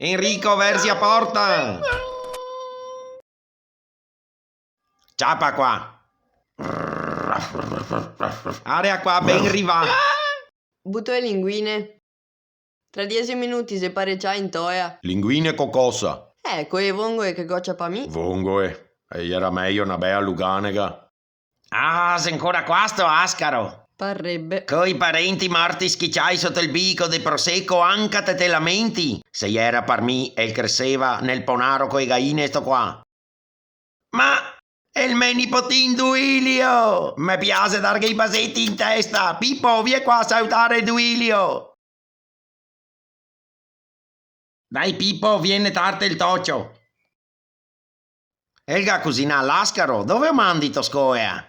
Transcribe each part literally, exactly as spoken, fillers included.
Enrico, verzi a porta! Ciapa qua! Area qua, ben rivà! Buto e linguine. Tra diese minuti xe parecià in toea. Linguine co cosa? Eh, co e vongoe che go ciapà mi. Vongoe? E iera mejo na bea luganega. Ah, xe ancora qua sto ascaro? Parrebbe. Coi parenti morti schiciai soto el bico de proseco, anca te te lamenti? Se iera par mi, el creseva nel ponaro co e gaine sto qua. Ma el me nipotin Duilio! Me piase darghe i baseti in testa! Pipo, vie qua a sautare Duilio! Dai, Pipo, vien a tarte el tocio! El ga cusinà l'ascaro, dove o mandi to scoea?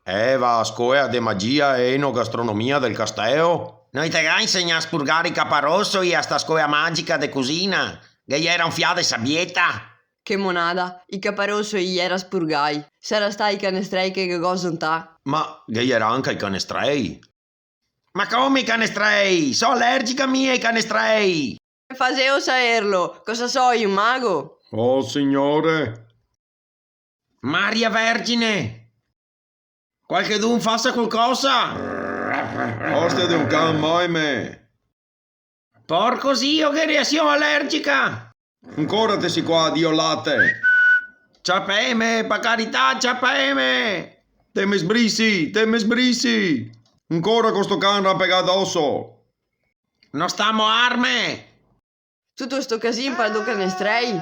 Eh, va a scoea de magia e enogastronomia del casteo. No i te ga insegnà a spurgare i caparosoi a sta scoea magica de cusina? Ghe iera un fià de sabieta! Che monada, i caparosoi i iera spurgai. Sarà stai i canestrei che ghe go zontà. Ma ghe iera anca i canestrei? Ma come i canestrei? So alergica mi ai canestrei! Come faseo a saverlo? Cosa soi, un mago? Oh, signore! Maria Vergine! Qualchedun fasa qualcosa! Ostia de un can, moime! Porco zio, che reasion alergica! Ancora te si qua, dio late! Ciapeme, par carità, ciapeme! Te me sbrisi, te me sbrisi! Ancora co sto can rampegà doso! No stamo arme! Tuto sto casin par do canestrei?